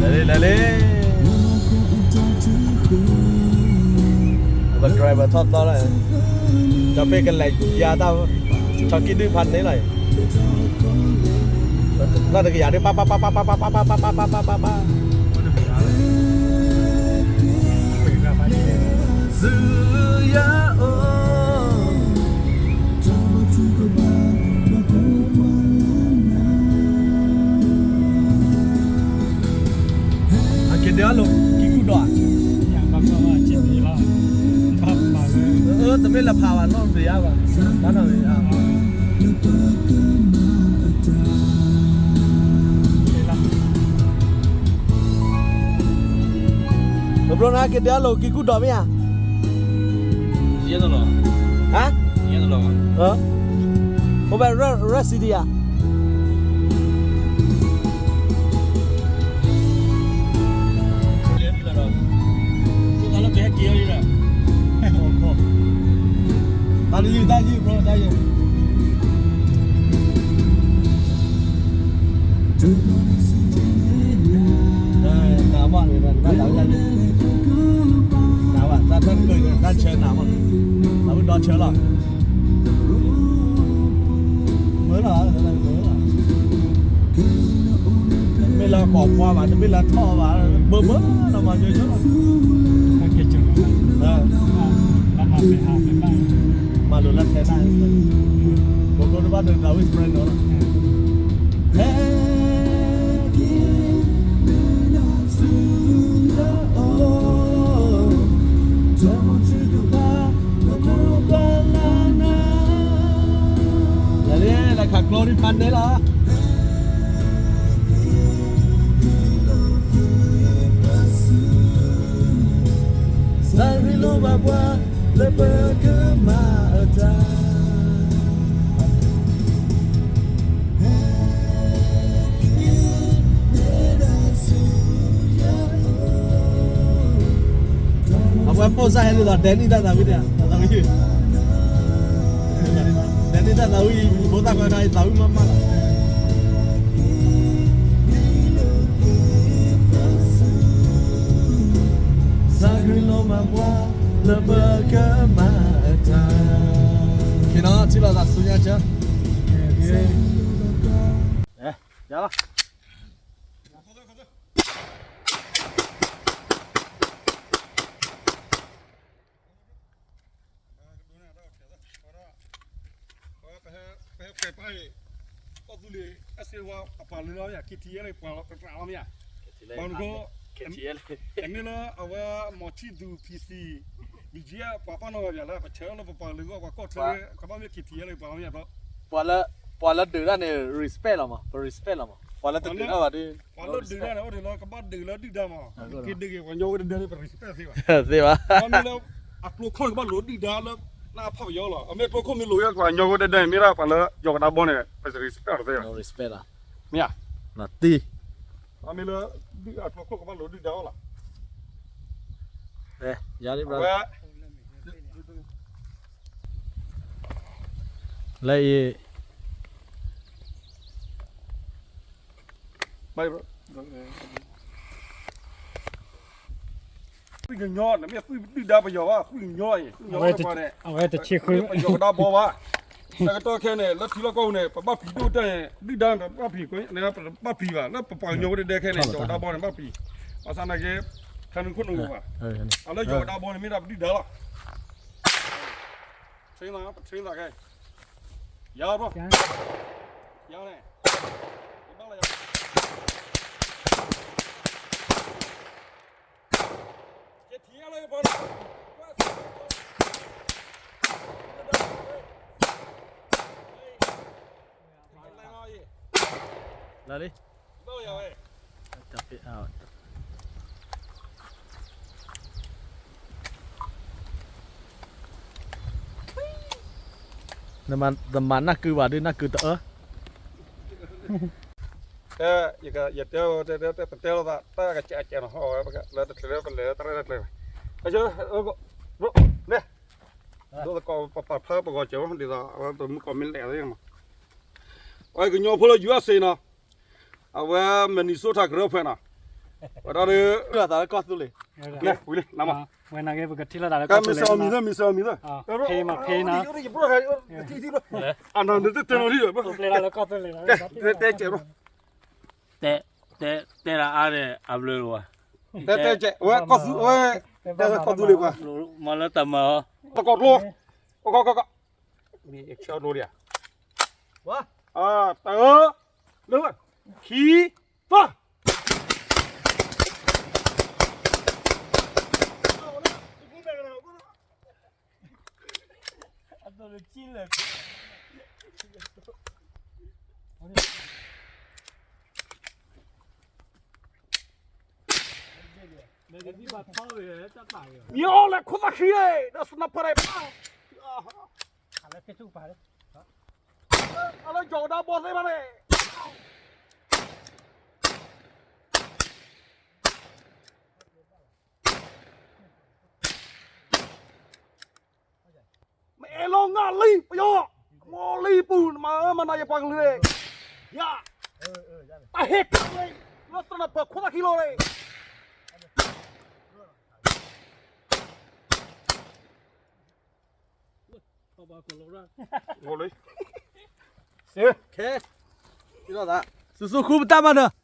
လဲၤလံ လဲၤလံ ပ driver ထီၣ်သီလီၤ ကၠီၤပ့ၣ်ကလဲၤယါတၢ် ဆီကံၣ်ဒုၣ်ဖးန့ၣ်လီၤ လီၤတကယၤဒုး ပၢ်ပၢ်ပၢ်ပၢ်ပၢ်ပၢ်ပၢ်ပၢ်ပၢ်ပၢ်ပၢ် အက့ၤဒဲးအလီၢ် ကံၢ်ကူၣ်ဒီးဧါ တမ့ၢ်လၢဖးဘၣ် နီၣ်တယါဘၣ် ဘၣ်နီၣ် ပဘျီန့ၣ်က့ၤဒဲးအလီၢ် ကံၢ်ကူၣ်ဒီးမ့ၢ်ဧါ ဟါ အိၣ်ဘဲ Red City ဧါ တၢ်ယုၢ် တၢ်ယုၢ် bro တၢ်ယုၢ် တၢ်ဘၣ်န့ၣ် တၢ်လၢ တၢ်ဘၣ် တၢ်ထၢၣ်တၢ်ကၢၢ်န့ၣ် တၢ်ဆၢနၤမး တၢ်ဝံၣ်ဒီဆၢလီၤ မ့ၢ်လၢကိးပှၢ်ဘၣ် တမ့ၢ်လၢထီၣ်ဘၣ် ဘၢဘၢလီၤမၤယိယိလီၤ မၤလိာ်လၢထဲတၢ် ဘိးဘိးတဘၣ်ဒီး တၢ်ဝံၣ် friend နီၤလီၤ ဟဲက့ၤ လဲၤလံ လဲၤခးကျိဒံးဖးန့ၣ်လီၤ သးရ့လိာ်ဘၣ်ပှၤ လၢပကမၤအတၢ် အဝဲပိာ်စၢ်ဟဲဒ်သိး ဒဲနံၣ်တၢ်သးဝံၣ်န့ၣ် သးဝံၣ် ဒဲနံၣ်တၢ်သးဝံၣ် ဖိသၣ်ခွါခါအံၤ သးဝံၣ်မးမးလီၤ သးရ့လိာ်ဘၣ်ပှၤ လၢပကမၤအတၢ် က့ၤနီၤ ထံၣ်လိာ်သးဆူညါဆၢ ယၤလီၤ ပဟဲပာ်အံၤ ကီၢ်သူလ့ၤ အစ့ဝါအပှၤလၢလီၤမ့ၢ်ဧါ KTLA ပှၤလီၤကတၢၢ်လီၤမ့ၢ်ဧါ ဘၣ်မနုၤဃိ တမ့ၢ်လၢအဝဲ မီၤဆံၣ်သူ PC BGF ပှၤပာ်နီၣ်ဝဲပၠးလၢ ပဆၢလၢပပှၤလၢဂီၢ်ပှၤကီၢ်ချၢ ကဘၣ်မ့ၢ် KTLA ပှၤလီၤမ့ၢ်ဧါ ပှၤလၢဒုးတၢ်န့ၣ် respect လီၤမး ပ respect လီၤမး ပှၤလၢတဒုးတၢ်ဘၣ်ဒီး ပှၤလၢဒုးတၢ်န့ၣ် အိၣ်ဒံးလၢကဘၣ်ဒုးလၢဒုၣ်ဒါမး က့ၤဒုးက့ၤပှၤကညီဝဲတဒၢန့ၣ် ပ respect သ့ဘၣ် သ့ဘၣ် မ့ၢ်လၢ အကျိခိၣ်န့ၣ် ကဘၣ်လိာ်ဒုၣ်ဒါလၢ နအဖးပယီၤလီၤ အမ့ၢ်ကျိခိၣ်မ့ၢ်လိာ်ဝဲပှၤကညီဝဲတဒၢန့ၣ် မ့ၢ်ဒၣ်ပှၤလၢယီၤကဒါဘီန့ၣ် ပ respect တသ့ဘၣ် မ့ၢ်ဧါ နတံၢ် အမ့ၢ်လၢ ဒုၣ်အကျိခိၣ်ကဘၣ်လိာ်ဒုၣ်ဒါအီၤလီၤ ဝဲ လၢအံၤ သွံၣ်ကညီ နမ့ၢ်သွံၣ်ဒုၣ်ဒါပယီၤဘၣ် သွံၣ်ကညီအံၤ သွံၣ်ကညီတပှၤန့ၣ် အဝဲတဆံဃု ပယီၤကဒါဘီဘၣ် တၢ်ကတီၢ်ခဲန့ၣ် လၢထံလီၢ်ကီၢ်ပူၤန့ၣ် ပဘၣ်ဖံးဒိၣ်တၢ်န့ၣ် ဒုၣ်ဒါန့ၣ် ပဘၣ်ဖံး ပဘၣ်ဖံးဘၣ် လၢပပှၤကညီဝဲတဒၢခဲန့ၣ် ယီၤကဒါဘီန့ၣ် ဘၣ်ဖံး ဘၣ်ဆၣ်နာ်က့ ခဲနုာ်ခိၣ်နူာ်ဘၣ် အလၢယီၤကဒါဘီန့ၣ် မ့ၢ်ဒၣ်ပဒုၣ်ဒါလီၤ train သး ပ train သးခဲ ယၤဘီ ယၤန့ၣ် ယဘၣ်လီၤယၤ ယထံၣ်လၢယပှၤ လၢလံ ဘၣ်လီၤယၤဝဲ နမၤနၢ်ကုဘၣ်ဒုး နၢ်ကုတအၢ တဲ ယတဲ ပတဲလိာ်သး တၢ်ကစဲးကဲးနီၤ ဟီၣ်ဝဲ လၢတချုးလၢပလဲၤလၢတၢ်ရဲၣ်တၢ်ကျဲၤ အၢ နဲ ဒိသကိးပပာ်ဖျါပဂီၤစၢၤ ဒ်သိးအဝဲပမုၢ်ကီၢ်မ့ၢ်လဲၣ်သ့မး အဝဲကညီဖိလၢ ယူအက်စ့နီၤ အဝဲ Minnesota ကရၢဖှဲးနီၤ ဝဲဒၣ်ဒီး အသးလၢကီၢ်သူလ့ၤ, ဝံၤလံ နမ့ၢ် ဝဲနာ်က့ ပကထံၣ်လိာ်သးလၢကီၢ်သူလ့ၤ, မ့ၢ်စံးမံၤသၢ မ့ၢ်စံးမံၤသၢ, ဖဲမးဖဲနၤ, အနၤနတတဲနီၤလံ, တဲကဲး, တဲ တဲဒၣ်အါန့ၣ် အဘျုးလီၤ, တဲတဲကဲး ဝဲကီၢ်သူ ဝဲ တဲကီၢ်သူလ့ၤပှၤ, မၤလၢတၢ်မၤအီၤ, တကီၢ်ကျိ, ကီၢ်ကီၢ်ကီၢ်ကီၢ်, မ့ၢ်ဆၢဒိၣ်ဒံးဧါ, တၢ လၢ ခံ သၢ မ့ၢ်အီၤလဲၤခိၣ်သၣ်ခံ, ဒီးစနၢၣ်ပၢၢ်န့ၣ်, အလၢကီၤကဒါဘီသ့ၣ်မးန့ၣ်, မ့ၢ်အဲၣ်လီၤငါလံ ပယီၤ, မ့ၢ်လံပူၤ နမၤမၤနၤယပှၤကလုာ်, ယၤ, တၢ်ဟ့ၣ်ကလံ, လၢသနၢၣ်ပၢၢ်ခိၣ်သၣ်ခံလီၤန့ၣ် လံ, စူစူဃုပတၢ်မၤနၢၤ,